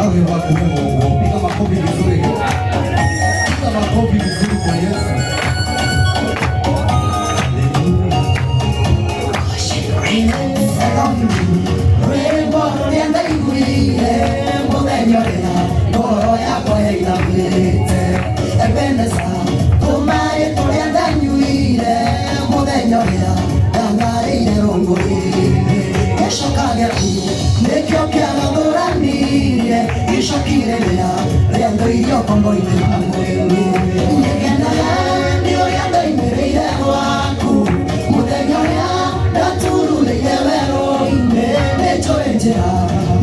Awe wako Mungu. Piga makofi vizuri. Piga makofi vizuri kwa Yesu. Rwĩmbo rũrĩa ndaiguire mũthenya ũrĩa ngoro yakwa yainamĩte. Ebeneza, tũmaĩ tũrĩa ndanyuire mũthenya ũrĩa ndang'arĩire rũngũrĩ-inĩ. Gĩcoka gĩaku nĩkĩo kĩagathũranirie icoki rĩrĩa rĩandoirio ngombo-inĩ na mwĩrĩ. Nĩngenaga nĩ ũrĩa ndoimĩrĩire gwaku mũthenya ũrĩa ndatururĩire werũ-inĩ. Nĩnjũĩ njĩra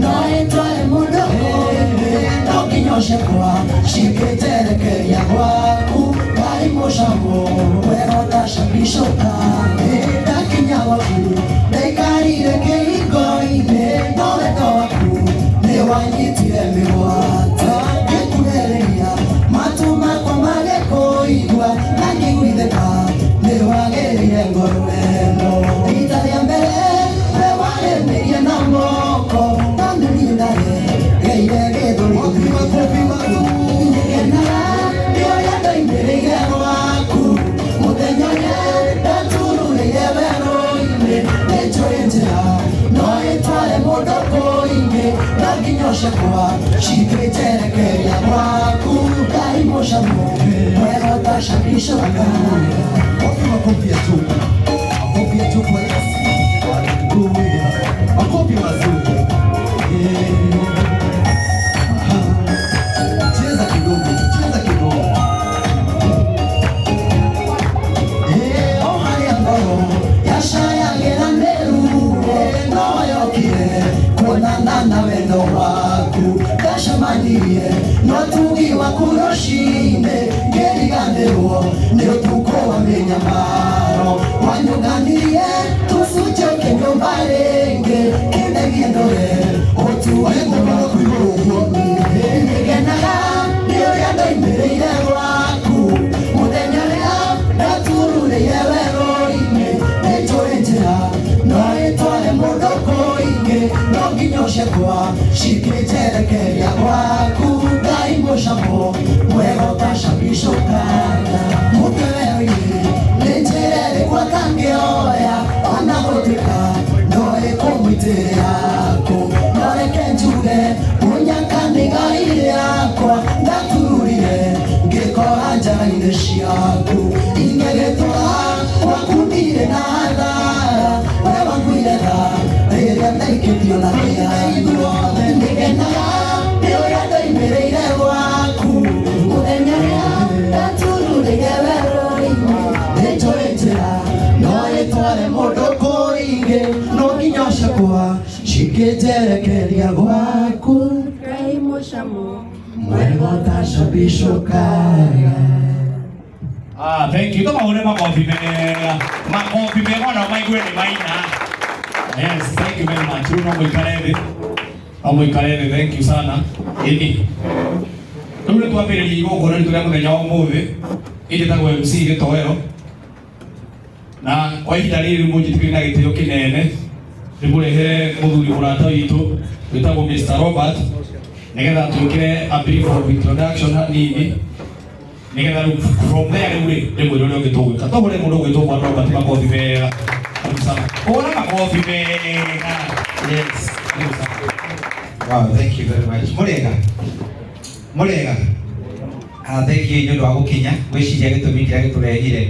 no ĩtware mũndũ kũingĩ, no nginya ũcekwa cingĩnjerekeria gwaku. Ngai mũcamo wega ũtacabicũka. Ndakinya gwaku ndaikarire kĩhingo-inĩ, no wendo waku nĩ wanyitire mĩgwate. Ngĩkuhĩrĩria matu makwa magĩkũigua na ngĩiguithĩka nĩ wagĩrĩire ngoro ĩno. Rita rĩa mbere we warĩmĩrie na moko, no nĩ niĩ ndaregeire gĩthũri. Makofi mazuri. Nĩngenaga nĩ ũrĩa ndoimĩrĩire gwaku mũthenya ũrĩa ndatururĩire werũ-inĩ. Nĩnjũĩ njĩra no ĩtware mũndũ kũingĩ, no nginya ũcekwa cingĩnjerekeria gwaku. Ngai mũcamo wega ũtacabicũka. Makofi, makofi ya juu. Makofi ya juu kwa Yesu. Haleluya. Makofi mazuri. Yeah. Aha. Cheza kidogo, cheza kidogo. O harĩa ngoro yacayagĩra nĩruo, no yokire kuonana na wendo waku. Ndacemanirie no tugi waku rũcinĩ, ngĩriganĩrwo nĩ ũtukũ wa mĩnyamaro. Wanyũnganirie tũcunjĩ ũkĩnyũmba rĩngĩ, kĩndegie ndũre ũtugi waku. Nĩngenaga nĩ ũrĩa ndoimĩrĩire gwaku mũthenya ũrĩa ndatururĩire werũ-inĩ. Nĩnjũĩ njĩra no ĩtware mũndũ kũingĩ, Ciakwa cikĩnjerekeria gwaku Ngai mũcamo mwega ũtacabicũkaga mũtwe werũ-inĩ nĩ njĩra ĩrĩkũ atangĩoya ona gũtuĩka no ĩkũmũitĩrĩra kũ no reke njuge mũnyaka nĩ ngai yakwa ndatururire ngĩkora njara-inĩ ciaku ingĩgĩtũra gwaku ndirĩ na hathara we wanguire tha rĩrĩa ndaikĩtio na kĩa ithuothe nĩngenaga nĩ ũrĩa ndoimĩrĩire gwaku mũthenya ũrĩa ndatururire werũ-inĩ nĩnjũĩ njĩra no ĩtware mũndũ kũingĩ no nginya ciakwa cikĩnjerekeria gwaku Ngai mũcamo mwega ũtacabicũkaga. Ah, thank you. Tũmahũre makobi mega. Makobi mega ona maigue nĩ maina. Yes, thank you very much. Rĩu no mũikare thĩ. No mũikare thĩ, thank you sana. Ĩni. Rĩu nĩ twambĩrĩria igongona ritũ rĩa mũthenya wa ũmũthĩ. Ĩnjĩtagwo MC Gĩtoero. Na kwa ihinda rĩrĩ rĩu mũnjĩtĩkĩrie na gĩtĩo kĩnene ndĩmũrehere mũthuri mũrata witũ wĩtagwo Mr. Robert nĩgetha twĩkĩre a brief of introduction hanini nigetha rĩu from there rĩu rĩ ndĩmwĩre ũrĩa ũngĩ tũgwĩka. Tũhũre mũndũ ũgwĩtwo Bwana Robert makobi mega. Karibu sana, hũra makobi mega. Yes, karibu sana. Wow, thank you very much. Murega. Murega. Ah, thank you nĩ ũndũ wa gũkinya. Ngwĩciria gĩtũmi kĩrĩa gĩtũrehire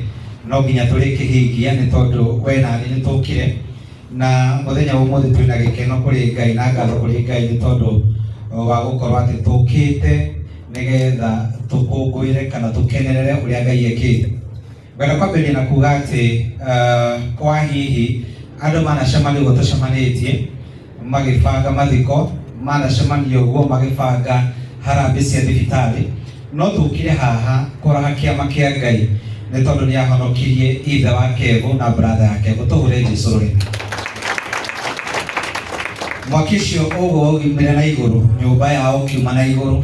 no nginya tũrĩkĩhingia nĩ tondũ we na niĩ nĩ tũkire na mũthenya wa ũmũthĩ twĩna gĩkeno kũrĩ Ngai na ngatho kũrĩ Ngai nĩ tondũ wa gũkorwo atĩ tũkĩte nĩgetha tũkũngũĩre kana tũkenerere ũrĩa Ngai ekĩte. Ngwenda kwambĩrĩria na kuga atĩ kwa hihi andũ manacemania ũguo tũcemanĩtie magĩbanga mathiko, manacemania ũguo magĩbanga harambĩ cia thibitarĩ, no tũkire haha kũraha kĩama kĩa Ngai nĩ tondũ nĩ ahonokirie ithe wa Kevo na brother ya Kevo. Tũhũre Jesũ rũhĩ. Mwaki ũcio ũguo waumire na igũrũ, nyũmba yao ũkiuma na igũrũ,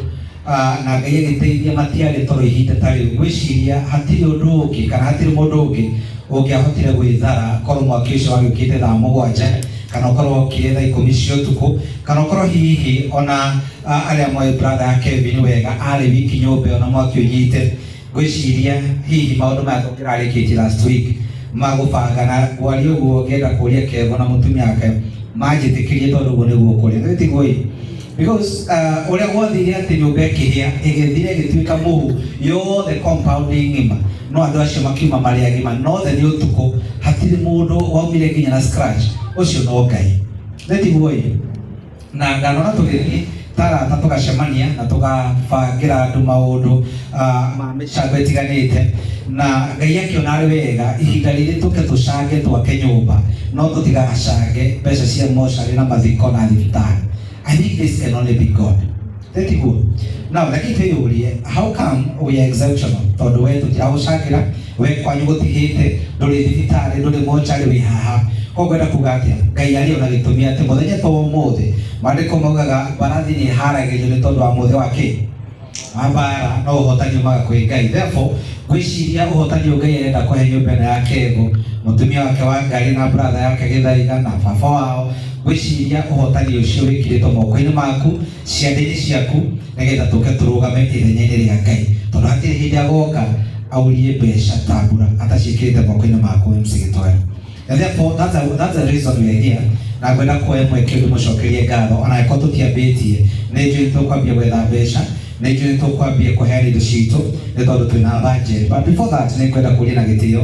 na Ngai agĩteithia matiarĩ toro ihinda ta rĩu. Ngwĩciria hatirĩ ũndũ ũngĩ kana hatirĩ mũndũ ũngĩ ũngĩahotire gwĩthara korwo mwaki ũcio wagĩũkĩte thaa 7 kana ũkorwo okire thaa 10 cia ũtukũ kana ũkorwo hihi ona arĩa moĩ brother ya Kevin wega arĩ wiki nyũmba ĩyo na mwaki ũnyite. Ngwĩciria hihi maũndũ maya tũngĩrarĩkĩtie last week magũbanga na ngwaria ũguo ngĩenda kũria Kevo na mũtumia wake manjĩtĩkĩrie tondũ ũguo nĩguo kũrĩ nĩ tiguo ĩ because ũrĩa gwathire atĩ nyũmba ĩkĩhĩa ĩgĩthira ĩgĩtuĩka mũhu yothe compound ng'ima no andũ acio makiuma marĩ agima nothe nĩ ũtukũ hatirĩ mũndũ waumire nginya na scratch ũcio no Ngai nĩ tiguo ĩ. Na ndanona tũgĩthiĩ tarata tũgacemania na tũgabangĩra andũ maũndũ ma mĩcango ĩtiganĩte na Ngai akĩona arĩ wega ihinda rĩrĩ tũke tũcange twake nyũmba no tũtigacange mbeca cia mocarĩ na mathiko na thibitarĩ. I think this can only be God. Tiguo now reke twĩyũrie, how come we are exceptional? Tondũ we tũtiragũcangĩra, we kwanyu gũtihĩte, ndũrĩ thibitarĩ, ndũrĩ mocarĩ, wĩ haha. Koguo ngwenda kuga atĩa, Ngai arĩ ona gĩtũmi atĩ mũthenya ta ũmũthĩ maandĩko maugaga mbarathi nĩ ĩharagĩrio nĩ tondũ wa mũthĩ wa kĩ wa mbara no ũhotani umaga kwĩ Ngai. Therefore ngwĩciria ũhotani ũyũ Ngai arenda kũhe nyũmba ĩno ya Kevo, mũtumia wake wa Ngai na brother yake Gĩthaiga na baba wao, ngwĩciria ũhotani ũcio wĩkĩrĩtwo moko-inĩ maku, ciande-inĩ ciaku nĩgetha tũke tũrũgame ithenya-inĩ rĩa Ngai tondũ hatirĩ hĩndĩ agoka aurie mbeca ta mbura ataciĩkĩrĩte moko-inĩ maku. MC Gĩtoero. And therefore that's the reason we are here. Na ngwenda kuoya mweke ũndũ mũcokerie ngatho ona angĩkorwo tũtiambĩtie nĩ njũĩ tũkwambia gwetha mbeca, nĩ njũĩ tũkwambia kũheana indo citũ nĩ tondũ twĩna budget. But before that nĩ ngwenda kũria na gĩtĩo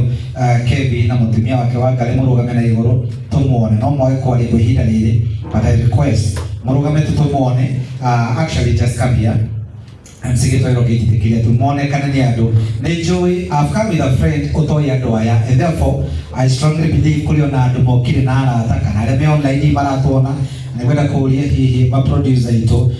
Kevin na mũtumia wake wa Ngarĩ mũrũgame na igũrũ tũmuone. No mwage kwaria kwa ihinda rĩrĩ but I request mũrũgame tu tũmuone. Actually just come here. MC Gĩtoero ngĩnjĩtĩkĩria tu monekane nĩ andũ. Nĩ njũĩ I've come with a friend ũtoĩ andũ aya and therefore I strongly believe kũrĩ ona andũ mokire na arata kana arĩa me online maratuona. Nĩ ngwenda kũria hihi ma producer aitũ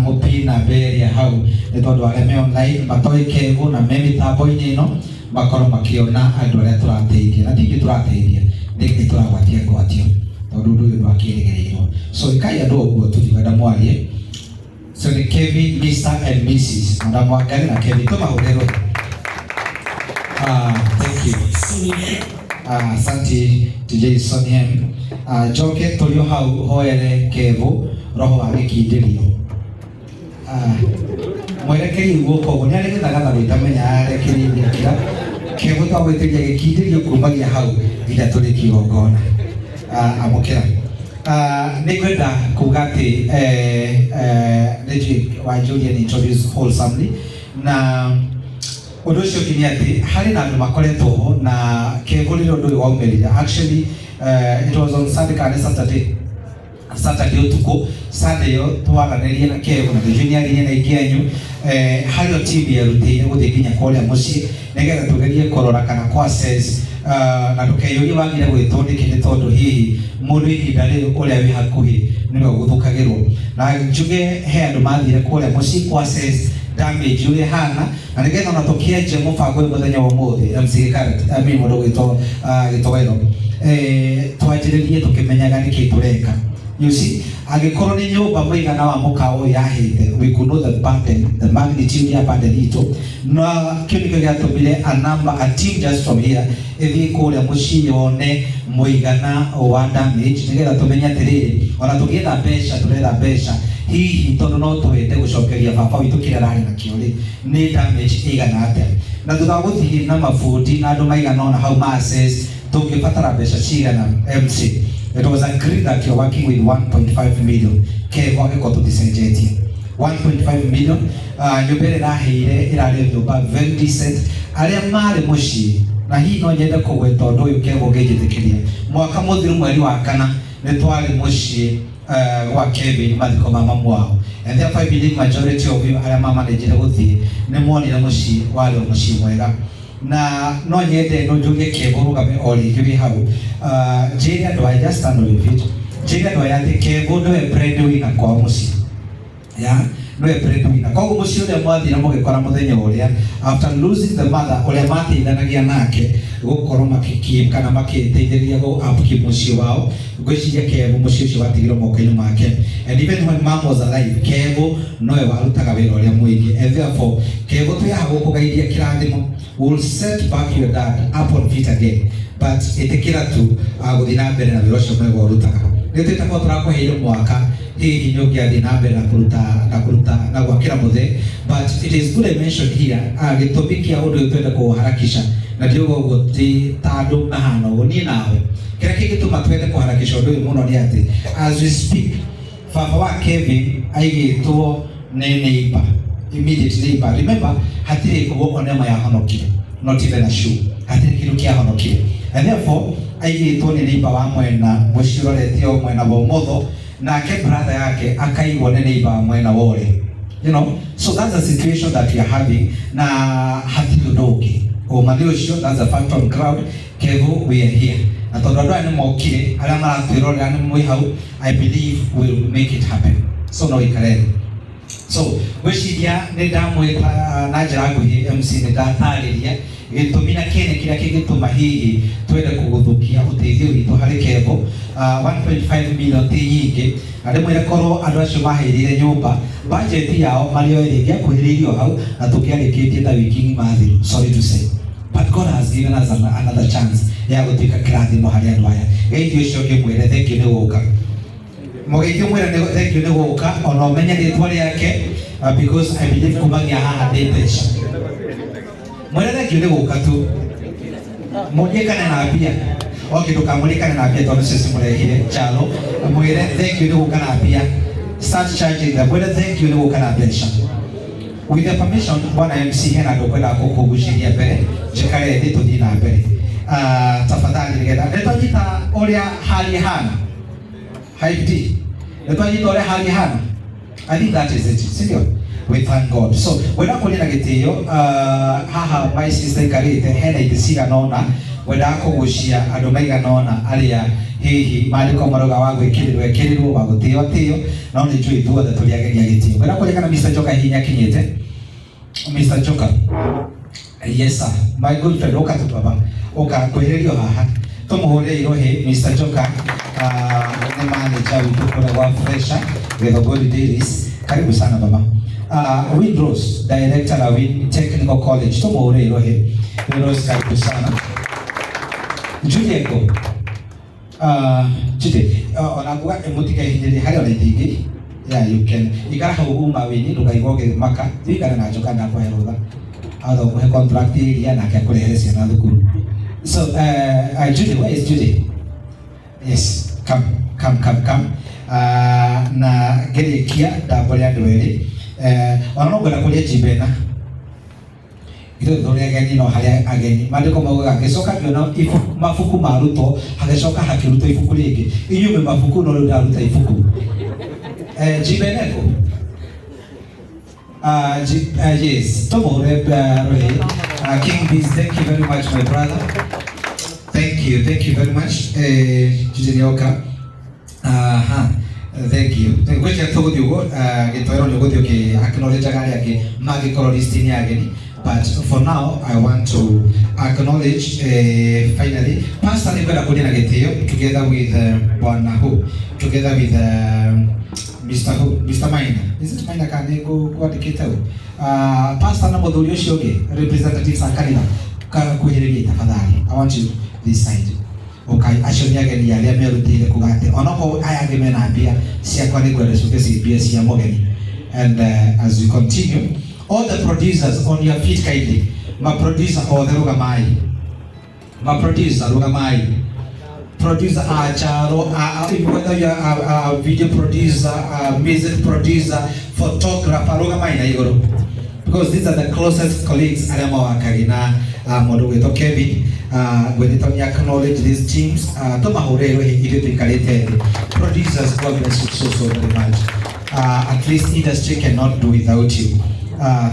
mũpi namba ĩrĩa hau nĩ tondũ arĩa me online matoĩ Kevo na me mĩtambo-inĩ ĩno makorwo makĩona andũ arĩa tũrateithia na tingĩ tũrateithia nĩ tũragwatia ngwatio tondũ ũndũ ũyũ ndwakĩrĩgĩrĩirwo. So ĩkai andũ ũguo tũtikwenda mwarie. So ni Kevin, Mr. and Mrs. Madam Wangari na Kevin tũmahũre rũhĩ. Thank you. Asanti DJ Soniem. Njoke tũrĩ o hau hoere Kevo roho wa gĩkindĩrio. Mwerekeri guoko ũguo nĩ arĩ gĩthagathago itamenya arekereirie kĩra Kevo twagwĩtĩria gĩkindĩrio kumagia hau nginya tũrĩkie igongona. Amũkĩra. Nĩ ngwenda kuga atĩ nĩ njũĩ wanjũria nĩ introduce wholesomely na ũndũ ũcio ũngĩ nĩ atĩ harĩ na andũ makoretwo ho na Kevo rĩrĩa ũndũ ũyũ waumĩrire, actually it was on Sunday kana Saturday, Saturday ũtukũ, Sunday ĩyo twaranĩrie na Kevo na tũjui nĩ aririe na aingĩ anyu, harĩ o team yerutĩire gũthiĩ nginya kũrĩa mũciĩ nĩgetha tũgerie kũrora kana kũ assess, na ndũkeyũrie wagire gwĩtwo nĩkĩ, nĩ tondũ hihi mũndũ ihinda rĩrĩ ũrĩa wĩ hakuhĩ nĩwe ũgũthũkagĩrwo. Na njuge he andũ mathire kũrĩa mũciĩ kũ assess damage ũrĩa ĩhana na nĩgetha ona tũkĩanjia mũbango ũyũ mũthenya wa ũmũthĩ, MC Gĩkarati, I mean mũndũ gwĩtwo Gĩtoero, twanjĩrĩrie tũkĩmenyaga nĩkĩ tũreka. You see, angĩkorwo nĩ nyũmba mũigana wa mũkawa ũyũ yahĩte, we could know the burden, the magnitude ya burden itũ, na kĩu nĩkĩo gĩatũmire a number, a team just from here ĩthiĩ kũrĩa mũciĩ yone mũigana wa damage nĩgetha tũmenye atĩrĩrĩ, ona tũngĩetha mbeca, tũretha mbeca hihi tondũ no twende gũcokeria baba witũ kĩrĩa ararĩ nakĩo rĩ, nĩ damage ĩigana atĩa. Na thutha wa gũthiĩ na mabundi na andũ maigana ũna hau ma assess tũngĩbatara mbeca cigana, MC, it was agreed that you're working with 1.5 million. Kevo angĩkorwo tũticenjetie 1.5 million, nyũmba ĩrĩa ĩrahĩire ĩrarĩ nyũmba very decent arĩa marĩ mũciĩ. Na hihi no nyende kũgweta ũndũ ũyũ, Kevo, ũngĩnjĩtĩkĩria. Mwaka mũthiru mweri wa kana nĩ twarĩ mũciĩ gwa Kevin mathiko ma mamu wao, and therefore I believe majority of you arĩa mamanĩnjire gũthiĩ nĩ monire mũciĩ warĩ o mũciĩ mwega. Na no nyende no njuge Kevo rũgame o rĩngĩ wĩ hau, njĩre andũ aya, just stand on your feet, njĩre andũ aya atĩ Kevo nĩwe breadwinner kwao mũciĩ, ya nĩwe breadwinner. Koguo mũciĩ ũrĩa mwathire mũgĩkora mũthenya ũrĩa after losing the mother, ũrĩa mateithanagia nake gũkorwo makĩkeep kana makĩteithĩrĩria gũ upkeep mũciĩ wao, ngwĩciria Kevo mũciĩ ũcio watigirwo moko-inĩ make. And even when mom was alive, Kevo nowe warutaga wĩra ũrĩa mũingĩ, and therefore Kevo twĩ haha gũkũgeithia kĩrathimo. Will set back your dad up on feet again, but ĩtĩkĩra tu gũthiĩ na mbere na wĩra ũcio mwega ũrutaga. Nĩ twĩtagwo tũrakũheire mwaka, hihi nĩ ũngĩathiĩ na mbere na kũruta na gwakĩra mũthee. But it is good I mentioned here, gĩtũmi kĩa ũndũ ũyũ twende kũharakisha, na ndiuga ũguo ti ta andũ mahana ũguo niĩ nawe, kĩrĩa kĩngĩtũma twende kũharakisha ũndũ ũyũ mũno nĩ atĩ as we speak baba wa Kevin aigĩtwo nĩ neighbor, immediate neighbor. Remember, hatirĩ nguo onema yahonokire, not even a shoe, hatirĩ kĩndũ kĩahonokire, and therefore aigĩtwo nĩ neighbor wa mwena mũciĩ ũrorete o mwena wa ũmotho, nake brother yake akaigwo nĩ neighbor wa mwena wa ũrĩo. So that's the situation that we are having, na hatirĩ ũndũ ũngĩ, ũma nĩ ũcio. That's a fact on ground. Kevo, we are here, na tondũ andũ aya nĩ mokire, arĩa maratwĩrorera nĩ mwĩ hau, I believe we'll make it happen. So no ikare thĩ. So ngwĩciria nĩ ndamwĩta na njĩra nguhĩ, MC, nĩ ndatarĩria gĩtũmi na kĩene kĩrĩa kĩngĩtũma hihi twende kũgũthũkia ũteithio witũ harĩ Kevo. 1.5 million ti nyingĩ, na ndĩmwĩre korwo andũ acio maheirire nyũmba budget yao marĩ o ĩrĩ ĩngĩakuhĩrĩirio hau na tũngĩarĩkĩtie ta wiki ng'ima thiru. Sorry to say, but God has given us another chance ya gũtuĩka kĩrathimo harĩ andũ aya. Geithio ũcio ũngĩ mwĩre thank you nĩ gũka, mũgeithio mwĩre nĩ thank you nĩ gũka, ona ũmenye rĩtwa rĩake, because I believe kumagia haha ndĩ mbeca. Mwĩre thank you nĩ gũka tu, mũririkane na mbia. Okay, ndũkamũririkane na mbia tondũ cio cimũrehire chalo. Mwĩre thank you nĩ gũka na mbia. Start charging them. Mwĩre thank you nĩ gũka na mbeca. With the permission, bwana MC, hena andũ kwenda kũgucĩria mbere njikare thĩ tũthiĩ na mbere. Tafadhali, nĩgetha nĩtwanyita ũrĩa hali hana Hype nĩtwanyita ũrĩa hali hana. I think that is it, sindio? We thank God. So wenda kũria na gĩtĩo, haha my sister ikarĩte hena itĩ cigana ũna, wendaga kũgucia andũ maigana ũna arĩa hihi maandĩko marauga wa gwĩkĩrĩrwo ĩkĩrĩrwo wa gũtĩo tĩo, no nĩ njũĩ ithuothe tũrĩ ageni a gĩtĩo. Ngwenda kũria kana Mr. Joka hihi nĩakinyĩte. Mr. Joka, yes sir, my good friend, ũka tu baba, ũka kwĩhĩrĩrio haha tũmũhũrĩre irohĩ. Mr. Joka nĩ manager witũ kũrĩa gwa Fresha Githogori Dairies. Karibu sana baba. Win Rose, director wa Win Technical College, tũmũhũrĩre irohĩ. Win Rose, karibu sana. Judy eko. Judy, ona nguga mũtikehinyĩrĩrie harĩ ona itingĩ. Yeah, you can. Ikara hau uma wini ndũkaigua ũgĩmaka. Wikare na njoka ndakũhe rũtha. Atha ũkũhe contract iria nake akũrehere ciana thukuru. So, Judy, where is Judy? Yes, come, come, come, come. Na ngĩrĩkia ndambũre andũ erĩ. Ona no ngwenda kũria Jibena. Ithuĩ tũrĩ ageni no harĩa ageni maandĩko maugaga ngĩcoka ngĩona mabuku marutwo hagĩcoka hakĩrutwo ibuku rĩngĩ inyuĩ mwĩ mabuku no rĩu ndaruta ibuku. Jibena eko? Yes, tũmũhũre rũhĩ. King Bees, thank you very much my brother. Thank you very much. Judy Nyoka. Aha. Thank you. Ngwĩciria tũgũthiĩ ũguo, gĩtoero nĩ ũgũthiĩ ũkĩ acknowledge-aga arĩa angĩ mangĩkorwo list-inĩ ya ageni. But for now, I want to acknowledge finally Pastor nĩngwenda kũria na gĩtĩo together with Bwana Who, together with Mr. Who, Mr. Maina. Is it Maina kana nĩ ngwandĩkĩte ũũ? Pastor na mũthuri ũcio ũngĩ representatives a kanitha kuhĩrĩria tafadhali. I want you this side. Okay, acio nĩ ageni arĩa merutĩire kuga atĩ onokorwo aya angĩ mena mbia ciakwa nĩ ngwenda ciũke ciĩ mbia cia mũgeni. And as we continue, all the producers on your feet kindly. Ma producer othe rũgamai. Ma producer rũgamai. Producer Acharo, whether you are a video producer, a music producer, photographer, rũgamai na igũrũ. Because these are the closest colleagues arĩa mawakagi na mũndũ gwĩtwo Kevin. Ngwendete nĩ acknowledge these teams. Tũmahũre rũhĩ ithuĩ tũikarĩte thĩ. Producers, God bless you so so very much. At least industry cannot do without you.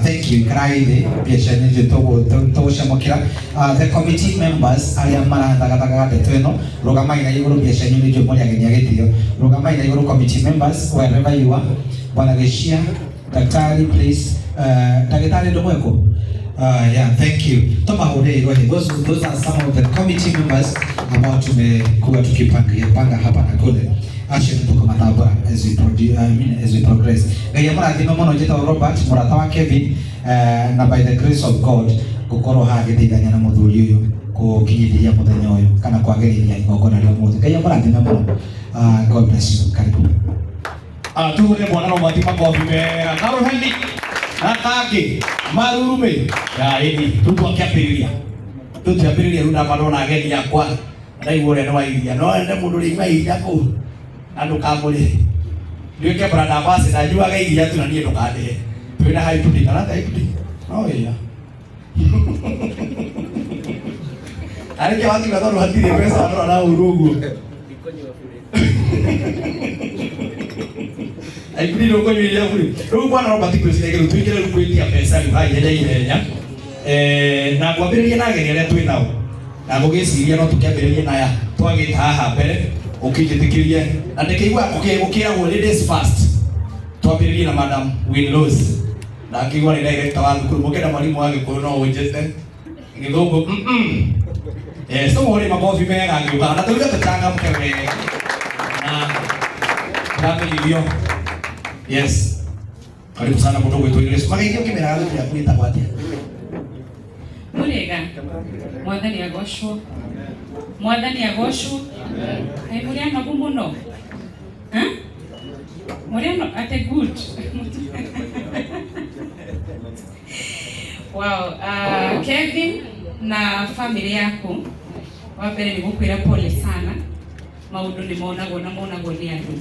Thank you. Karai thĩ biacara nĩ tũgũcamũkĩra. The committee members arĩa marathagathaga ndeto ĩno rũgamai na igũrũ biacara nĩ njũĩ mũrĩ ageni a gĩtĩo. Rũgamai na igũrũ committee members wherever you are. Bwana Gĩcia, daktari please. Ndagĩtarĩ ndũmwĩkũ? Yeah, thank you. Tũmahũrĩre rũhĩ. Those are some of the committee members ambao tumekuwa tukipangia panga hapa na kule. Acio nĩ tũkũmatambũra as we produce, I mean, as we progress. Ngai amũrathime mũno. Njĩtagwo Robert, mũrata wa Kevin, na by the grace of God ngũkorwo haha ngĩteithania na mũthuri ũyũ gũkinyithĩria mũthenya ũyũ kana kwagĩrĩria igongona rĩa ũmũthĩ. Ngai amũrathime mũno. God bless you. Karibu. Tuhure bwana Robert makobi mega karuheni na kangĩ marurume ya ĩni rĩu twakĩambĩrĩria tũtiambĩrĩria rĩu ndamba ndona ageni akwa ndaigua ũrĩa nĩ wa iria no ende mũndũ rĩnyua iria kũu na ndũkamũrĩhe nduĩke brand ambassador nyuaga iria tu na niĩ ndũkandĩhe twĩna hybrid kana ta hybrid no ĩya arĩkia wakiuga tondũ hatirĩ mbeca ndora na ũru ũguo hybrid ũkũnyua iria bure rĩu bwana Robert ngwĩciria rĩu tũingĩre rĩu gwĩtia mbeca rĩu haha ihenya ihenya na ngwambĩrĩria na ageni arĩa twĩ nao na ngũgĩciria no tũkĩambĩrĩrie naya twagĩta haha mbere ũkĩnjĩtĩkĩrie na ndĩkĩigua gũkĩragwo ladies first twambĩrĩrie na Madam Winrose na ngĩigua nĩ director wa thukuru mũkĩenda mwarimũ wa gĩkũyũ no ũnjĩte gĩthũngũ yes tũmũhũre makobi mega ngĩũka na tũigue tũchangamke wega na ndamenyithio yes karibu sana mũndũ gwĩtwo Grace mageithio kĩmeraga thukuru yaku ĩtagwo atĩa. Murega mwathani agocwo mwathani agocwo kaĩ mũrĩ anogu mũno. Huh? Mũrĩ ano ate good. Wow, Kevin na family yaku wa mbere nĩ gũkwĩra pole sana maũndũ nĩ monagwo na monagwo nĩ andũ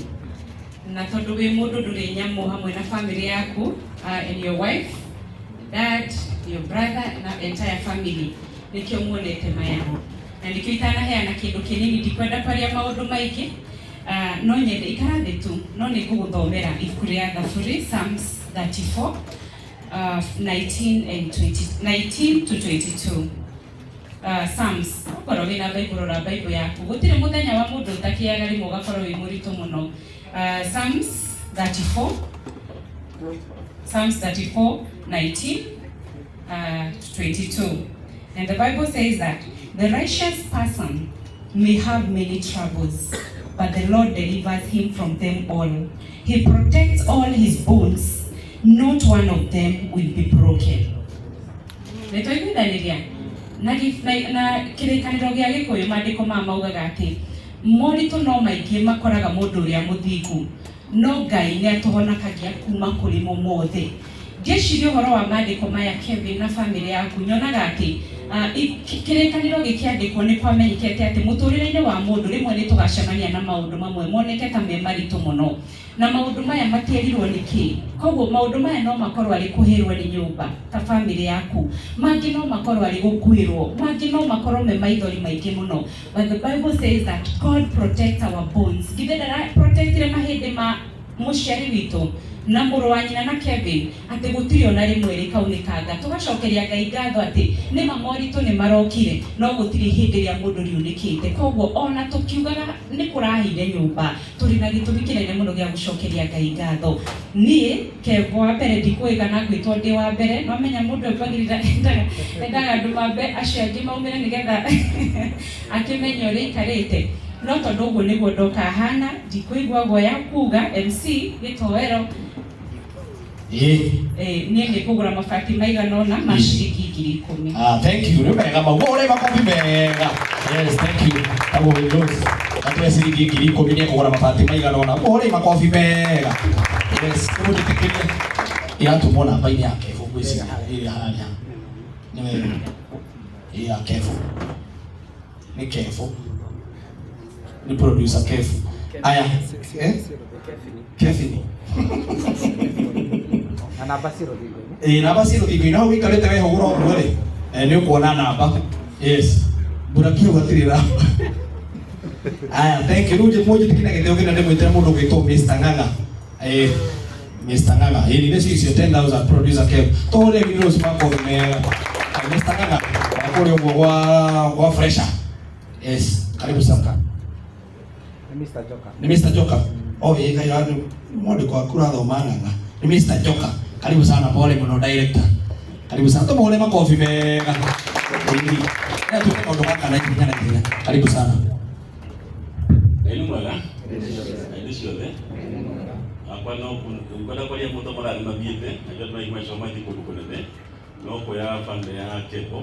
na tondũ wĩ mũndũ ndũrĩ nyamũ hamwe na family yaku and your wife, dad, your brother na entire family nĩkĩo muonete maya na nĩkĩo itanaheana kĩndũ kĩnini ndikwenda kwaria maũndũ maingĩ no nyende ikara thĩ tu no nĩ ngũgũthomera ibuku rĩa Thaburi Psalms 34 19 and 20, 19 to 22. Psalms okorwo wĩna Bible rora Bible yaku gũtirĩ mũthenya wa mũndũ ũtakĩaga rĩmwe ũgakorwo wĩ mũritũ mũno. Psalms 34, Psalms 34 19 to 22. And the Bible says that the righteous person may have many troubles, but the Lord delivers him from them all. He protects all his bones, not one of them will be broken. Nĩtwaiguithanĩria Na na kĩrĩkanĩro gĩa Gĩkũyũ maandĩko ma maugaga atĩ moritũ no maingĩ makoraga mũndũ ũrĩa mũthingu, no Ngai nĩ atũhonakagia kuma kũrĩ mo mothe. Ngĩciria ũhoro wa maandĩko maya, Kevin na bamĩrĩ yaku, nyonaga atĩ kĩrĩkanĩro gĩkĩandĩkwo nĩ kwamenyekete atĩ mũtũrĩre-inĩ wa mũndũ rĩmwe nĩ tũgacemania na maũndũ mamwe moneke ta me maritũ mũno, na maũndũ maya matierirwo nĩ kĩ. Koguo maũndũ maya no makorwo arĩ kũhĩrwo nĩ nyũmba ta bamĩrĩ yaku, mangĩ no makorwo arĩ gũkuĩrwo, mangĩ no makorwo me maithori maingĩ mũno, but the Bible says that God protects our bones. Githĩ ndara protectire mahĩndĩ ma mũciari witũ na mũrũ wa nyina na Kevin, atĩ gũtirĩ ona rĩmwe rĩkaunĩkanga? Tũgacokeria Ngai ngatho atĩ nĩma moritũ nĩ marokire, no gũtirĩ hĩndĩ ĩrĩa mũndũ riunĩkĩte. Koguo ona tũkiugaga nĩ kũrahire nyũmba, tũrĩ na gĩtũmi kĩnene mũno gĩa gũcokeria Ngai ngatho. Niĩ Kevo wa mbere ndikũĩ kana ngwĩtwo ndĩ wa mbere, no menya mũndũ embagĩrĩra endaga andũ mambe acio angĩ maumĩre nĩgetha akĩmenye ũrĩa aikarĩte, no tondũ ũguo nĩguo ndoka hana, ndikũigua guoya kuga MC gĩtoero. Niĩ nĩ kũgũra mabati maigana ũna ma ciringi 10,000. Ah, thank you. Nĩ wega mau. Ũrĩ makobi mega. Yes, thank you. Tagwo Windows. Atwe ciringi 10,000 nĩ kũgũra mabati maigana ũna. Ũrĩ makobi mega. Yes, ũmũnjĩtĩkĩrie. Iratũmwo namba-inĩ ya Kevo ngwĩciria ĩrĩa harĩa. Nĩ wega. Ĩ ya Kevo. Nĩ Kevo. Nĩ producer Kevo. Aya. Eh? Kevin. Na namba ci rũthingo-inĩ. Ĩ, namba ci rũthingo-inĩ hau ũikarĩte wehũgũra ũguo rĩ, nĩ ũkuona namba. Yes, mbura kiu hatirĩ namba. Aya, thank you. Rĩu mũnjĩtĩkĩrie na gĩtĩo kĩnene ndĩmwĩtĩre mũndũ ũgwĩtwo Mr Ng'ang'a. Mr Ng'ang'a, ĩ nĩ cicio 10,000 producer Kev. Tũhũre Rose makobi mega. Mr Ng'ang'a wa kũrĩa ũguo gwa fresher. Yes, karibu sana. Nĩ Mr Joker. Ni Mr Joker. Oh, ĩ ngai andũ mwandĩko waku ũrathoma Ng'ang'a. Ni Mr Joker. Karibu sana, pole mũno director. Karibu sana. Tũmũhũre makobi mega. Ĩĩ. Ĩna tuke kaũndũ gaka na ihenya na ihenya. Karibu sana. Ngai nĩ mwega hĩndĩ ciothe. Akwa no ngwenda kwaria mũndũ marathiĩ mathiĩte na andũ aingĩ macio mathiĩ kũndũ kũnene, no kuoya bamĩrĩ ya Kevo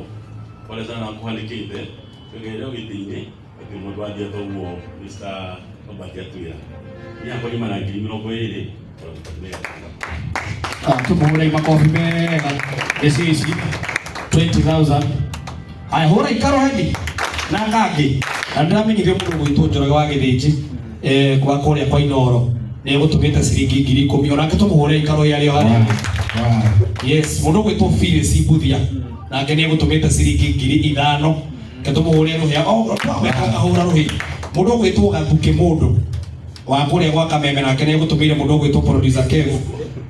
pole sana na kũhanĩkĩte tũgerio gĩtĩ-inĩ atĩ mũndũ athiĩ toguo Mr Robert atwĩra niĩ akwa nyuma na 20,000. Ah, tũmũhũre makobi mega. Nĩ ici 20,000. Aya, hũra ikaro heni na ngangĩ. Na ndĩramenyithio mũndũ ũgwĩtwo Njoroge wa Gĩthĩnji kwa kũrĩa kwa Inoro nĩ egũtũmĩte ciringi 10,000, onake tũmũhũre ikaro yarĩ o harĩa. Yes, mũndũ ũgwĩtwo Phyllis Mbuthia nake nĩ egũtũmĩte ciringi 5,000, ke tũmũhũre rũhĩa o twaweka kahũra rũhĩ. Mũndũ ũgwĩtwo Gathuke mũndũ wa kũrĩa gwa Kameme nake nĩ egũtũmĩire mũndũ ũgwĩtwo producer Kev,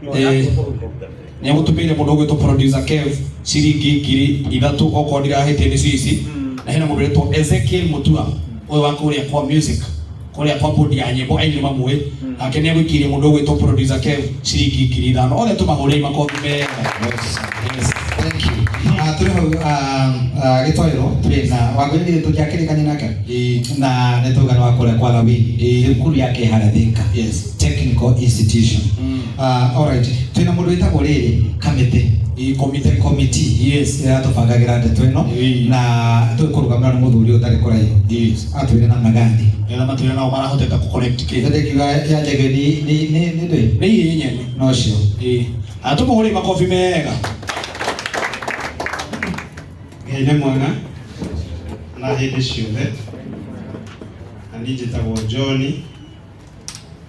nĩ egũtũmĩire mũndũ ũgwĩtwo producer Kev ciringi 3,000, okorwo ndirahĩtia nĩ cici. Na hena mũndũ ũretwo Ezekiel Mutua, ũyũ wa kũrĩa kwa music, kũrĩa kwa bodi ya nyĩmbo, aini mamũĩ, nake nĩ egũikĩirie mũndũ ũgwĩtwo producer Kev ciringi 5,000. Othe tũmahũrei makobi mega. Yes. Thank you. Tũrĩ hau gĩtoero tũrĩ na wangũrĩrĩ tũtiakĩrĩkania nake na nĩ tauga nĩ wa kũrĩa kwa Lawini, thukuru yake harĩa Thika. Yes. Technical Institution. Alright, twĩna mũndũ wĩtagwo rĩrĩ kamĩtĩ. Komite. Committee. Yes. Ĩrĩa tũbangagĩra ndeto ĩno na tũkũrũgamĩrwo nĩ mũthuri ũtarĩ kũraihu. Yes. Atwĩre namna gani. Ela matwĩra nao marahoteka kũ connect kĩ. Nĩ ngiuga ya njege nĩ ndũĩ. Nĩ iĩ nyene. No cio. Ĩĩ. Atũmũhũre makobi mega. Ngai nĩ mwega na hĩndĩ ciothe. Na niĩ njĩtagwo John,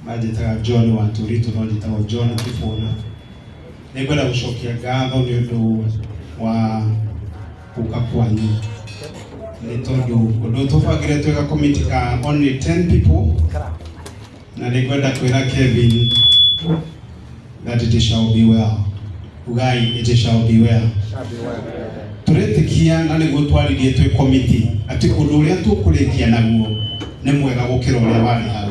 manjĩtaga John wa Tũritũ, no njĩtagwo John Kĩbũna. Nĩ ngwenda gũcokia ngatho nĩ ũndũ wa gũka kwanyu, nĩ tondũ ũndũ tũbangire twĩga committee ka only 10 people, na nĩ ngwenda kwĩra Kevin that it shall be well. Ugai, it shall be well. Tũretĩkia na nĩguo twaririe twĩ committee atĩ ũndũ ũrĩa tũkũrĩkia naguo nĩ mwega gũkĩra ũrĩa warĩ hau.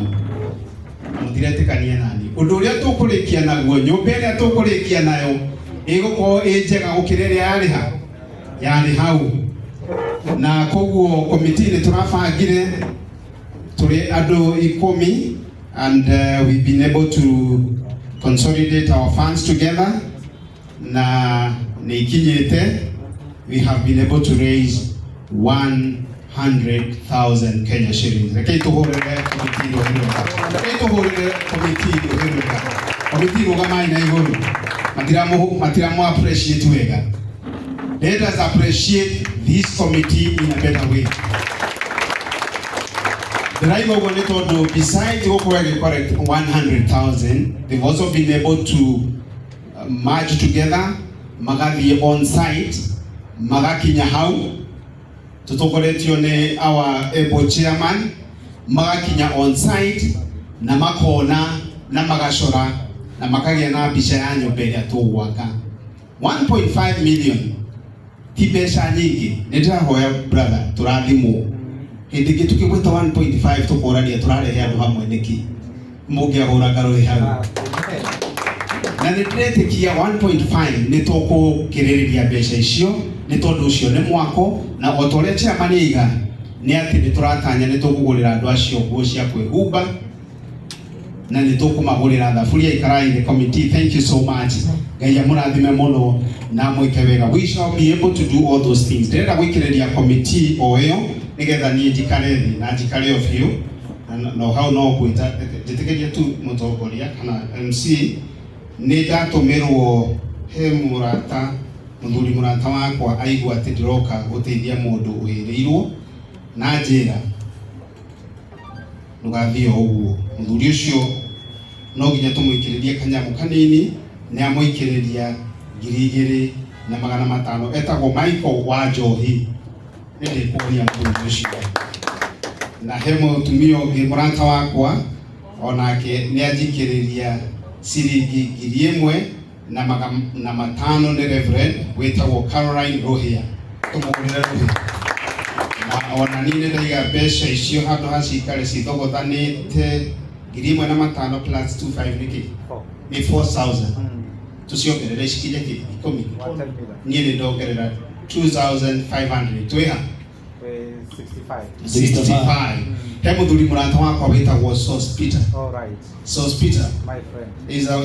Mũtiretĩkania nani? Ũndũ ũrĩa tũkũrĩkia naguo, nyũmba ĩrĩa tũkũrĩkia nayo ĩgũkorwo ĩ njega gũkĩra ĩrĩa yarĩ hau. Na koguo committee nĩ tũrabangire tũrĩ andũ 10, and we've been able to consolidate our funds together, na nĩ ikinyĩte, we have been able to raise 100,000 Kenya shillings. Rekei tũhũrĩre komiti rũhĩ rwega. Rekei tũhũrĩre komiti rũhĩ rwega. Komiti rũgamai na igũrũ. Matiramu appreciate wega. Let us appreciate this committee in a better way. Ndĩraiga ũguo nĩ tondũ besides gũkorwo ĩgĩ collect 100,000, they've also been able to merge together, magathiĩ on site, magakinya hau, tũtongoretio nĩ our able chairman, magakinya on site na makona na magacora na makagĩa na mbica ya nyũmba ĩrĩa tũgwaka. 1.5 million ti mbeca nyingĩ. Nĩ ndĩrahoya brother tũrathimwo hĩndĩ ĩngĩ tũkĩgweta 1.5 tũkorania tũrarehe andũ hamwe nĩkĩ mũngĩahũra ngarũĩ hau na nĩ ndĩretĩkia 1.5 nĩ tũkũkĩrĩrĩria mbeca icio nĩ tondũ ũcio nĩ mwako na o ta ũrĩa chairman aiga nĩ atĩ nĩ tũratanya nĩ tũkũgũrĩra andũ acio nguo cia kwĩhumba na nĩ tũkũmagũrĩra thaburia ikarai the committee. Thank you so much. Ngai amũrathime mũno na mwĩke wega. We shall be able to do all those things. Ndĩrenda gũikĩrĩria committee o ĩyo nĩgetha niĩ njikare thĩ na njikare o biũ na no hau no gwĩta njĩtĩkĩrie tu mũtongoria kana MC nĩ ndatũmĩrwo he mũrata mũthuri mũrata wakwa aigua atĩ ndĩroka gũteithia mũndũ ũhĩrĩirwo na njĩra ndũgathiĩ o ũguo. Mũthuri ũcio no nginya tũmũikĩrĩrie kanyamũ kanini nĩ amũikĩrĩria 2,500 etagwo Michael wa Njohi. Nĩ ndĩkuonia mũthuri ũcio. Na he mũtumia ũngĩ mũrata wakwa onake nĩ anjikĩrĩria ciringi 1,500 nĩ Reverend wĩtagwo Caroline Rũhĩa. Tũmũgũrĩre Rũhĩa. Na ona niĩ nĩ ndaiga mbeca icio handũ ha cikare cithogothanĩte 1,500 plus 25 nĩkĩ? Nĩ 4,000. Tũciongerere cikinye kĩ? 10. Niĩ nĩ ndongerera 2,500. Twĩha? 65. He mũthuri mũrata wakwa wĩtagwo Sos Peter. All right. Sos Peter. My friend.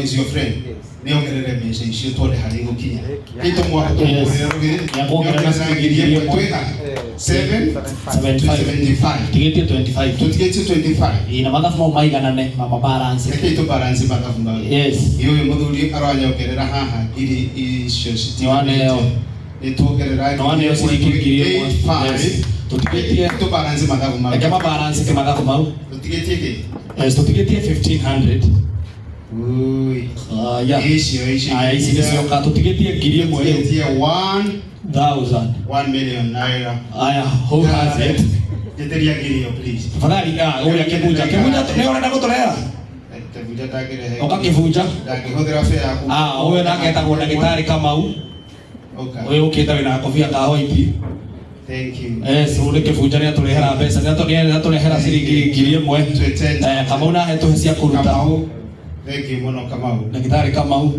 Is your friend. Yes. Nĩ ongerere mbeca icio tuone harĩa igũkinya. Yeah. Nĩ tũmwaka tũmũgũrĩre rũgĩrĩ. Nĩakuongerera Nĩ ongerera 1,000. Twĩha? 7 75. Tigĩtie 25. Tũtigĩtie 25. Ĩ na mathabu mau maiganane ma balance. Rekei tũ balance mathabu mau. Yes. Ĩ ũyũ mũthuri aranyongerera haha ngiri icio Nĩwaneo. Nĩ tuongerera Nĩwaneo ciringi 1,000. Yes. Tũtigĩtie tũ balance mathabu mau. Reke ma balance ke mathabu mau. Tũtigĩtie kĩ? Yes, tũtigĩtie 1,500. Ui. Aya. Icio icio. Aya ici nĩcioka tũtigĩtie 1,000 rĩu. Tũtigĩtie 1,000. 1 million naira. Aya, who has it? Njĩtĩria ngiri ĩyo please. Tafadhali, ũrĩa kĩbunja. Kĩbunja nĩ ũrenda gũtũrehera? Kĩbunja ndangĩrehe. Ũka kĩbunja. Ndangĩhũthĩra fare yaku. Ũyũ nake etagwo ndagĩtarĩ Kamau. Ũyũ ũkĩte wĩna kobia ka white. Thank you. Yes, ũyũ nĩ kĩbunja nĩ atũrehera mbeca, nĩ atũrehera ciringi 1,000. Kamau nahe tũhe cia kũruta. Kamau. Thank you mũno Kamau. Ndagĩtarĩ Kamau.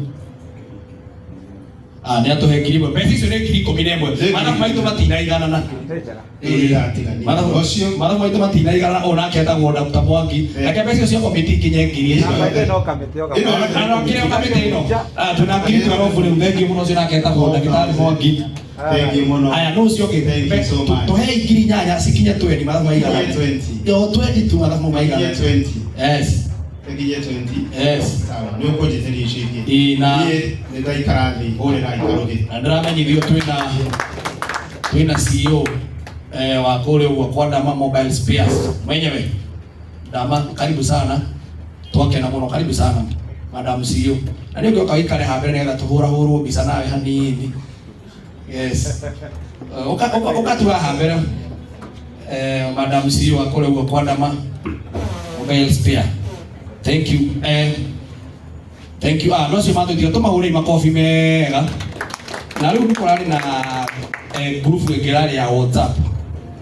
Nĩ atũhe 1,000. Mbeca icio nĩ 11,000. Mathabu maitũ matinaiganana. Mathabu maitũ matinaiganana. Ũyũ nake etagwo Dr. Mwangi. Reke mbeca icio cia komiti ikinye 1,000. Na kĩrĩa kamĩtĩ ĩno. Twĩna 12,000 rĩu. Thank you mũno ũcio nake etagwo ndagĩtarĩ Mwangi. Thank you mũno. Aya, nũ ũcio ũngĩ? Thank you so much. Tũhei 8,000 cikinye 20 mathabu maigana. 20. Yo 20 tu mathabu maigana. 20. Yes. Nginya 20. Yes. Sawa, nĩ ũkũnjĩtĩria icio ingĩ. Ĩ na Niĩ nĩ ndaikara thĩ hũrĩra ikarũgĩ. Na ndĩramenyithio twĩna CEO wa kũrĩa ũguo kwa Dama Mobile Spares mwenyewe. Dama, karibu sana. Twakena mũno, karibu sana Madam CEO. Na nĩ ũngĩũka ũikare haha mbere nĩgetha tũhũrahũrwo mbica nawe hanini. Yes. Ũka tu haha mbere. Madam CEO wa kũrĩa ũguo kwa Dama Mobile Spare. Thank you. Thank you. No cio matwĩtire tũmahũrĩre makobi mega. Na rĩu nĩ kũrarĩ na group ĩngĩ ĩrarĩ ya WhatsApp.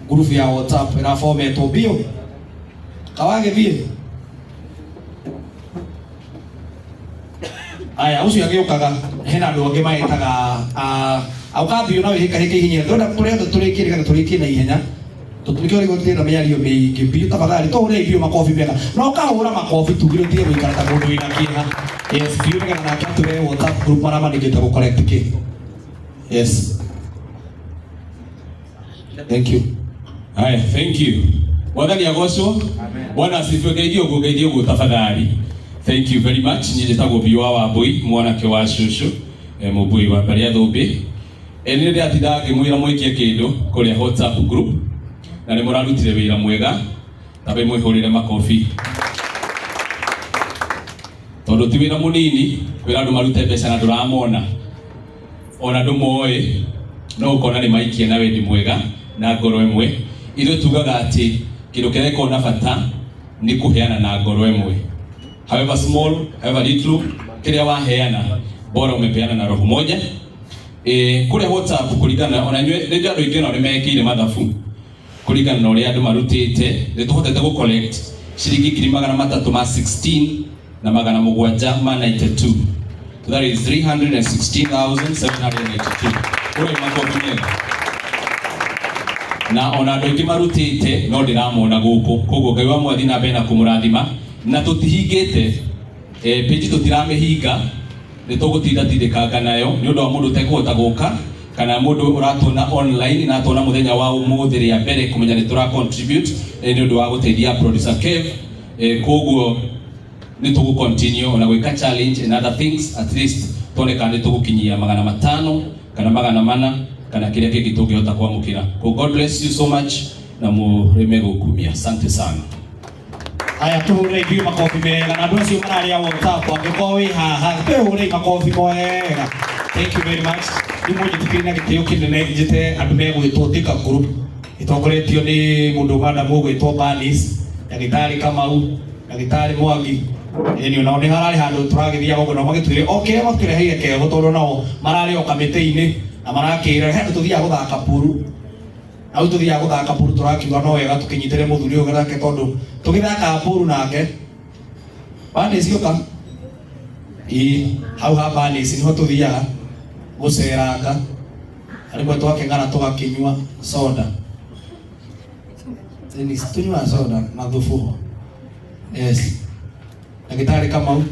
Group ya WhatsApp ĩrabometwo biũ. Kawagĩthiĩ. Aya, ũcio agĩũkaga hena andũ angĩ maetaga ũgathiĩ na wĩhĩkahĩke ihenya. Ndĩrenda tũrĩa tũrĩkie nĩgetha tũrĩkie na ihenya. Tũtuĩke ũrĩa gũtirĩ na mĩario mĩingĩ biũ. Tafadhali tũhũrei biũ makobi mega. Na ũkahũra makobi tugire ũtige gũikara ta mũndũ wĩna kĩeha. Yes, biũ nĩgetha nake atũrehe WhatsApp group marĩa manĩkĩte gũ collect kĩ. Yes. Thank you. Haya, thank you. Mwathani agocwo. Bwana asifiwe. Geithio guo, geithio guo tafadhali. Thank you very much. Niĩ njĩtagwo Biwa wa Mbũi, mwanake wa cũcũ, mũmbũi wa mbarĩ ya Thũmbĩ. Nĩ ndĩratinda ngĩmwĩra mwĩkie kĩndũ kũrĩa WhatsApp group na nĩ mũrarutire wĩra mwega, tambe mwĩhũrĩre makobi, tondũ ti wĩra mũnini kwĩra andũ marute mbeca na ndũramona ona ndũmoĩ, no ũkona nĩ maikia na wendi mwega na ngoro ĩmwe. Ithuĩ tugaga atĩ kĩndũ kĩrĩa gĩkoragwo na bata nĩ kũheana na ngoro ĩmwe, however small, however little, kĩrĩa waheana bora umepeana na roho moja. Kũrĩa WhatsApp kũringana ona inyuĩ rĩngĩ andũ aingĩ nao nĩmekĩire mathabu kũringana na ũrĩa andũ marutĩte, nĩ tũhotete gũ collect ciringi 316 na 792. So that is 316,792. Ũrĩa makobi mega na ona andũ aingĩ marutĩte no ndĩramona gũkũ, koguo Ngai wa mwathi na mbere na kũmũrathima. Na tũtihingĩte page, tũtiramĩhinga, nĩ tũgũtinda tindĩkanga nayo nĩ ũndũ wa mũndũ ũtekũhota gũka kana mũndũ ũratuona online na atuona mũthenya wa ũmũthĩ rĩa mbere kũmenya nĩ tũra contribute nĩ ũndũ wa gũteithia producer Kev. Koguo nĩ tũgũ continue ona gwĩka challenge and other things, at least tuone kana nĩ tũgũkinyia 500 kana 400 kana kĩrĩa kĩngĩ tũngĩhota kwamũkĩra. God bless you so much na mũrĩme gũkumia. Asante sana. Aya, tuhũrĩre ithuĩ makobi mega na andũ acio mararĩa WhatsApp, angĩkorwo wĩ haha twĩhũrĩre makobi mega. Thank you very much. Rĩu mũnjĩtĩkĩrie na gĩtĩo kĩnene njĩte andũ megwĩtwo Thika Group ĩtongoretio nĩ mũndũ madam ũgwĩtwo Bernice, ndagĩtarĩ Kamau, ndagĩtarĩ Mwangi. Ĩni onao nĩ hararĩ handũ tũragĩthiaga ũguo nao magĩtwĩre o kĩrĩa matũreheire kego, tondũ nao mararĩ o kamĩtĩ-inĩ na marakĩra he handũ tũthiaga gũthaka puru. Hau tũthiaga gũthaka puru tũrakiuga no wega tũkĩnyitĩre mũthuri ũyũ nake, tondũ tũgĩthakaga puru nake. Bernice ũka. Ĩĩ, hau ha Bernice nĩho tũthiaga gũceranga, rĩmwe twakeng'ara tũgakĩnyua soda. Dennis, tunyua soda na thubu. Yes. Ndagĩtarĩ Kamau,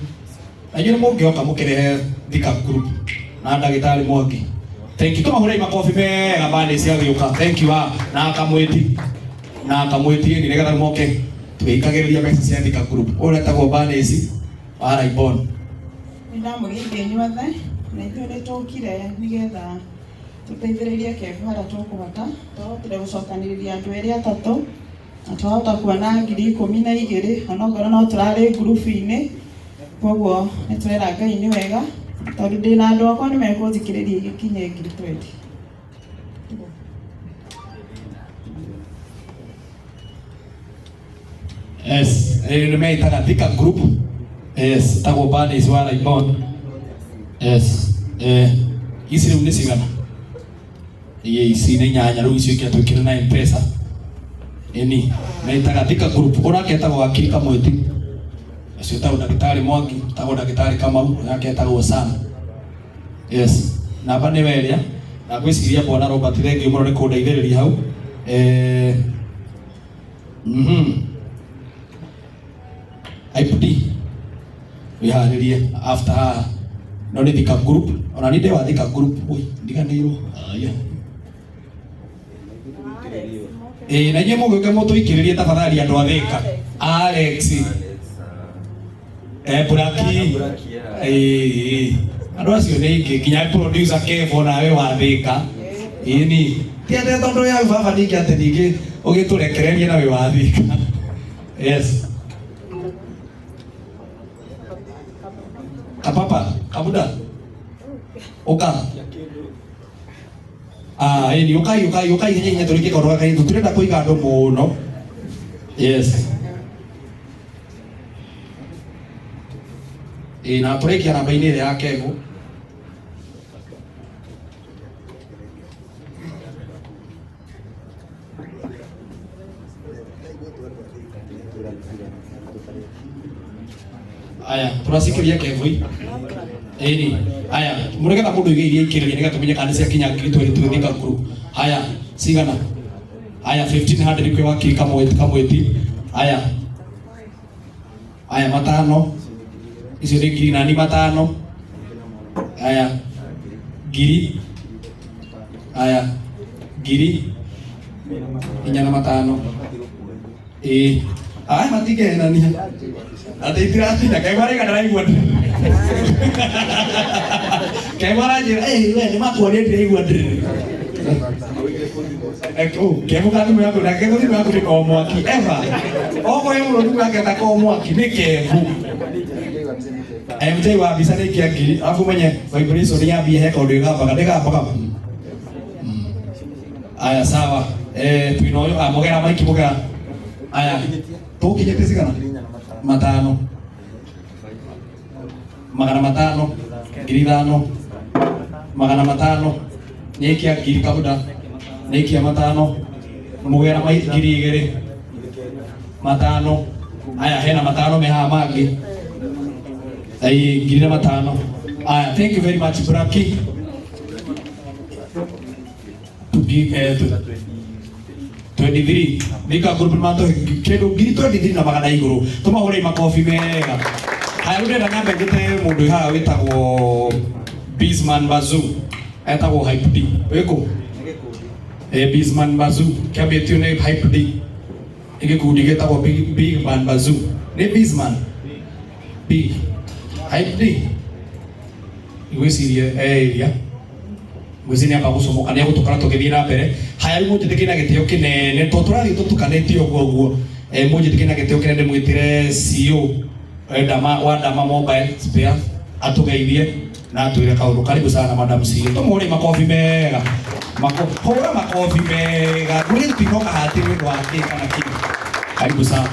na inyuĩ nĩ mũngĩoka mũkĩrehe Thika Group na ndagĩtarĩ Mwangi. Thank you. Tũmahũrei makobi mega Bernice agĩũka. Thank you. Na akamwĩti. Na akamwĩti nĩ nĩgetha moke tũgĩikagĩrĩria mbeca cia Thika Group. Ũyũ etagwo Bernice wa Raibon. Nĩ ndamũgeithia inyuothe na ithuĩ nĩ tũkire nĩgetha tũteithĩrĩrie Kev harĩa tũkũhota. Twahotire gũcokanĩrĩria andũ erĩ atatũ na twahota kuona 12,000 onokorwo no tũrarĩ ngurubu-inĩ, koguo nĩ tũrera Ngai nĩ wega tondũ ndĩna andũ akwa nĩ mekũnjikĩrĩria igĩkinye 20,000. Yes, nĩ meitaga Thika Group. Yes, tagwo Bernice wa Raibon. Yes, ici rĩu nĩ cigana? Ĩĩ, ici nĩ 8 rĩu, icio ingĩ twĩkĩre na M-Pesa. Ĩni, meitaga Thika Group. Ũrĩa etagwo Wakiri Kamwĩti. Ũcio etagwo ndagĩtarĩ Mwangi, etagwo ndagĩtarĩ Kamau, ũrĩa etagwo Sam. Yes, namba nĩwe ĩrĩa. Na ngwĩciria bwana Robert thengiũ mũno nĩ kũndeithĩrĩria hau. IPD wĩharĩrie after haha no nĩ Thika Group, ona nĩ ndĩ wa Thika Group. Ui, ndiganĩirwo. Aya. Na inyuĩ mũgĩũke mũtũikĩrĩrie tafadhali andũ a Thika. Alex. Buraki. Andũ acio nĩ aingĩ nginya producer Kev onawe wa Thika. Ĩni. Ti atĩ tondũ ya baba ningĩ atĩ ningĩ ũgĩtũrekererie na wĩ wa Thika. Yes. Kapapa, kabuda. Oka. Ah, ĩni ũkai ũkai ũkai hinya hinya tũrĩkie kaũndũ gaka tũtirenda kũiga andũ mũno. Yes. Ĩ na tũrĩkia namba-inĩ ĩrĩa ya Kevo. Aya, tũracikiria Kevo. Ĩni, aya, mũrĩgetha mũndũ oige iria ikĩrĩria nĩgetha tũmenye kana nĩ ciakinya 20,000 twĩ Thika Group. Aya, cigana? Aya, 1500 kwĩ wakiri Kamwĩti. Aya. Aya, 500. Icio nĩ ngiri nani 500. Aya, ngiri. Aya, ngiri. Inya na matano. Ĩĩ. Aya matingĩhenania. Atĩ itiratinda kaigua rĩga ndaraigua. Kaigua aranjĩra, "Ĩ we nĩ makuonia ndĩraigua ndĩrĩ." Kebu ka thimũ yaku na kebu thimũ yaku nĩ ko mwaki. Eva. Okorwo he mũndũ thimũ yake ta ko mwaki nĩ kebu. MJ wa mbica nĩ kia ngiri arabu menye vibration ya mbia he kaũndũ ĩgambaga ndĩgambaga. Aya sawa. Twina ũyũ ah mũgera maiki mũgera. Aya tũkinyĩte cigana? Matano. 500 5,000 500 nĩ kia ngiri kabuda nĩ kia matano mũgera mai 2,000 matano. Aya hena matano me haha mangĩ. Ai 1,500. Aya thank you very much Braki. Tugi 23 nika group mato kindu 23 na magana iguru tumahure makobi mega. Haya rĩu ndĩrenda nyambe ngĩte mũndũ haha wĩtagwo Bisman Bazoo etagwo Hype D wĩkũ? Bisman Bazoo kĩambĩtio nĩ Hype D nĩ gĩkundi gĩtagwo Big Man Bazoo nĩ Bisman Big Hype D ngwĩciria area ngwĩciria nĩamba gũcomoka nĩ egũtũkora tũgĩthiĩ na mbere. Haya rĩu mũnjĩtĩkie na gĩtĩo kĩnene tondũ tũrathiĩ tũtukanĩtie ũguo ũguo. Mũnjĩtĩkie na gĩtĩo kĩnene ndĩmwĩtĩre CEO Dama wa Dama Mobile Spare atũgeithie na atwĩre kaũndũ. Karibu sana madam CEO. Tũmũhũre makobi mega. Hũra makobi mega. Ngwĩrĩ tũtinoka haha nĩ ũndũ wa kĩ kana kĩ. Karibu sana.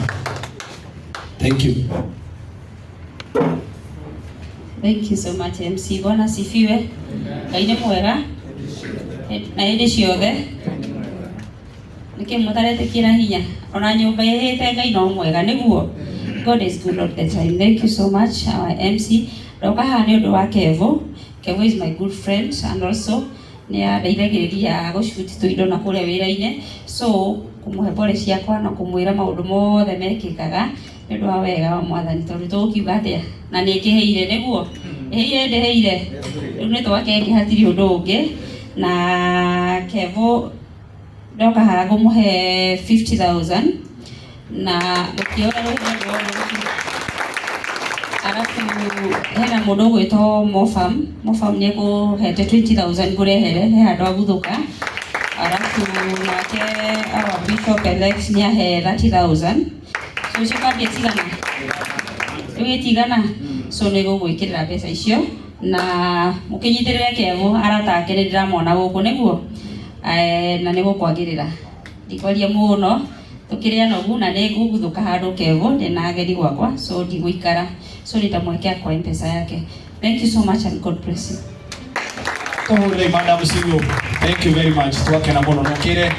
Thank you. Thank you so much MC. Bwana asifiwe. Ngai nĩ mwega na hĩndĩ ciothe. Nĩkĩ mũtaretĩkĩra hinya ona nyũmba ĩhĩte Ngai no mwega nĩguo. God is good all the time. Thank you so much our MC. Ndoka haha nĩ ũndũ wa Kevo. Kevo is my good friend and also nĩ andeithagĩrĩria gũcuti tũindo na kũrĩa wĩra-inĩ. So kũmũhe pole ciakwa na kũmwĩra maũndũ mothe mekĩkaga nĩ ũndũ wa wega wa Mwathani tondũ tũgũkiuga atĩa na nĩ ĩkĩhĩire nĩguo ĩhĩire ndĩhĩire rĩu nĩ twake hatirĩ ũndũ ũngĩ. Na Kevo ndoka haha ngũmũhe 50,000 na mũkĩoya rũhĩa rwa rũciũ. Arabu hena mũndũ ũgwĩtwo Mofam. Mofam nĩ ekũhete 20,000 ngũrehere he handũ aguthũka. Arabu nake our Bishop elect nĩ ahe 30,000. So icio kambia cigana? Rĩu ĩtigana? So nĩ gũgwĩkĩrĩra mbeca icio na mũkĩnyitĩrĩre Kevo arata ake nĩ ndĩramona gũkũ nĩguo na nĩ gũkwagĩrĩra ndikwaria mũno tũkĩrĩ anogu na nĩ ngũguthũka handũ Kevo ndĩna ageni gwakwa so ndigũikara so nitamwekea kwa M-Pesa yake. Thank you so much and God bless you. Tũhũrĩre Madam CEO. Thank you very much. Twakena mũno na ũkĩre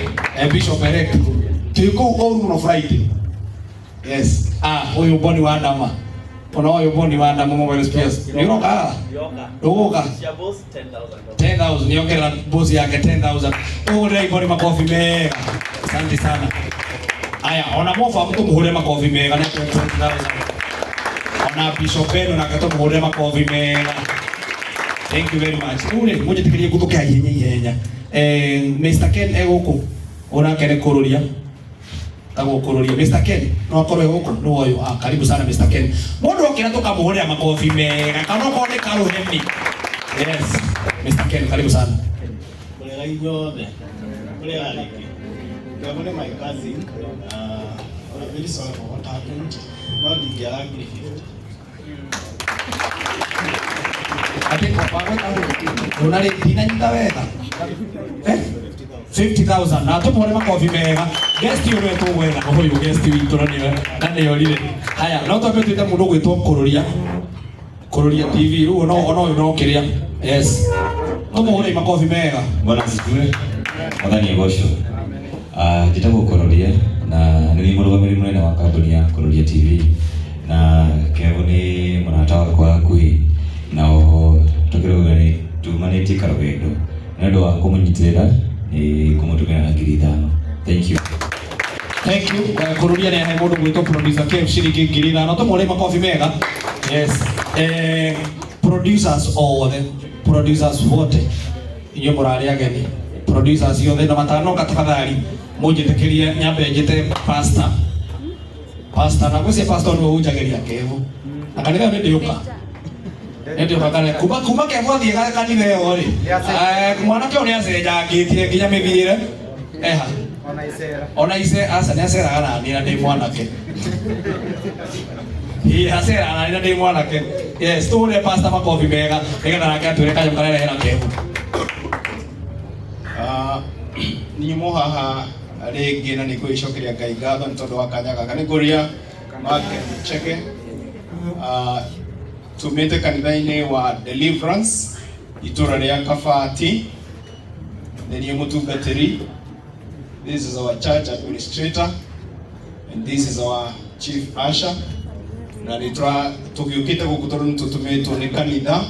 Bishop elect twĩ kũu ũru mũno Friday. Yes. Ah, ũyũ Boni wa Dama. Ona ũyũ Boni wa Dama Mobile Spares. Nĩ ũroka haha? Ndũgũka? 10,000 nĩongerera boss yake 10,000. Tũhũrĩre Boni makobi mega. Asante sana. Aya, ona mofa tũmũhũrĩre makobi mega nĩ 20,000. Ona Bishop Beno nake tũmũhũrĩre makobi mega. Thank you very much. Rĩu rĩ, mũnjĩtĩkĩrie ngũthũke ihenya ihenya. Mr. Ken egũkũ onake nĩ kũrũria tagũkũrũria. Mr. Ken no akorwo egũkũ nĩ ũyũ. Ah, karibu sana Mr. Ken. Mũndũ okĩra tũkamũhũrĩra makobi mega kana okorwo nĩ karũheni. Yes, Mr. Ken karibu sana. Mũrĩega inyuothe. Mũrĩega rĩngĩ. Kevo nĩ my cousin. I'm very sorry for what happened. No ndingĩaga ngiri 50. Ati ndũnarĩ ndinanyita wega. 50,000 na tũmũhũre makobi mega. Guest ũrĩa tũgwetha ũyũ guest witũ na nĩwe na nĩorire. Haya no twambe twĩte mũndũ ũgwĩtwo Kũrũria. Kũrũria TV rĩu ona ũyũ no kĩrĩa. Yes. Tũmũhũre makobi mega. Bwana asifiwe. Mwathani agocwo. Njĩtagwo Kũrũria na nĩ niĩ mũrũgamĩrĩri mũnene wa kambuni ya Kũrũria TV na Kevo nĩ mũrata wakwa hakuhĩ na oho tũkĩrauga nĩ tumanĩtie karũgendo nĩ ũndũ wa kũmũnyitĩrĩra nĩ kũmũtũmĩra 5,000. Thank you. Thank you. Kũrũria nĩ ahe mũndũ gwĩtwo producer Kev ciringi 5,000. Tũmũhũre makobi mega. Yes. Producers othe, producers wote inyuĩ mũrarĩ ageni, producers othe na matanoka tafadhali. Mũnjĩtĩkĩrie nyambe njĩte pastor. Pastor na gwĩcia pastor nĩwe ũhunjagĩria Kevo. Na kanitha ĩyo nĩ ndĩũka. Nĩ ndĩũka kana kuma kuma Kevo athiĩ kanitha ĩyo rĩ. Mwanake ũyũ nĩ acenjangĩtie nginya mĩthiĩre. Eha. Ona icera. Ona ice aca nĩ aceraga na niĩ na ndĩ mwanake. Ĩĩ aceraga na niĩ na ndĩ mwanake. Yes, tũhũrĩre pastor makobi mega nĩgetha nake atwĩre kanyamũ karĩa arehera Kevo. Ninyumo haha rĩngĩ na nĩ ngwĩcokeria Ngai ngatho nĩ tondũ wa kanya gaka. Nĩ ngũria Mark Chege, tumĩte kanitha-inĩ wa Deliverance itũra rĩa Kabati. Nĩ niĩ mũtungatĩri. This is our church administrator and this is our chief usher. Na nĩ tũgĩũkĩte gũkũ tondũ nĩ tũtũmĩtwo nĩ kanitha.